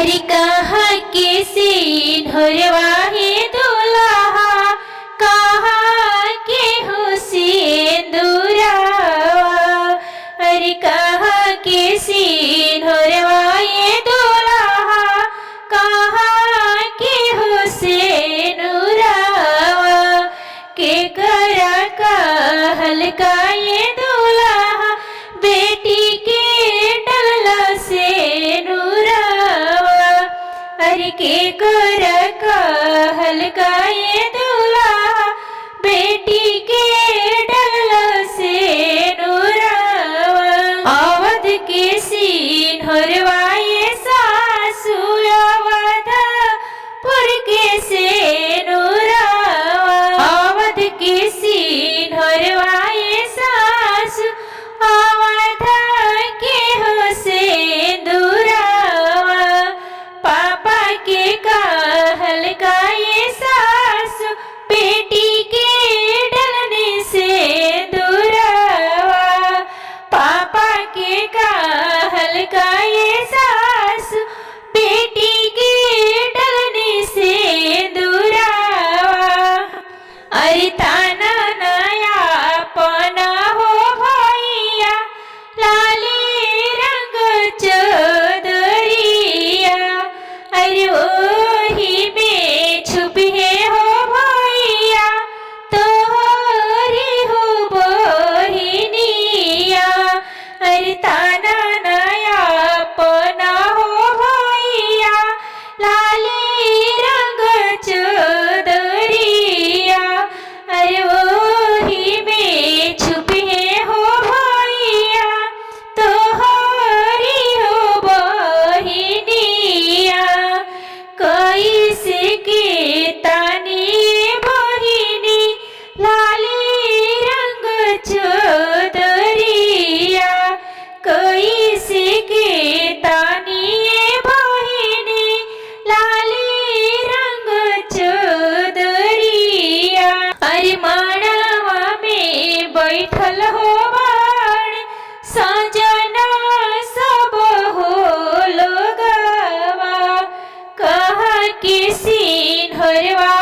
अरे कहाँ के सिंहरवा हे दुल्हा, कहाँ के हो सिंदूरवा। अरे कहाँ के सिंहरवा ये दुल्हा, कहाँ के हो सिनुरवा। के करा कहल का ये दुल्हा, बेटी के डलला से नूरावा। अरे के कर कहल का ये दुल्हा, बेटी के डलला से नूरावा। अवध के सिंहरवा ये सासु, अवधपुर के से नूरावा। अवध के सिंहरवा ये सासु, अवध के हो सिंदूरवा। पापा के कहल का ये सासु, बेटी के डलने से दूरवा। पापा के कहल का ये सासु, बेटी के डलने से दूरवा। अरे ताना नया पना हो भैया, लाली रंग चदरिया। अरे ओही में छुपी है हो भैया, तोहरी हो बहिनिया। अरे ताना नया पना हो भैया, लाली रंग चदरिया। अरे ओही में छुपी है हो भैया, तोहरी हो बहिनिया। कैसे के तानी बहिनी, लाली रंग चदरिया। कैसे के तानी बहिनी, लाली रंग चदरिया। अरे मानवा में बैठल हो बाण, सजना सब हो लोगवा। कहाँ के सिंहरवा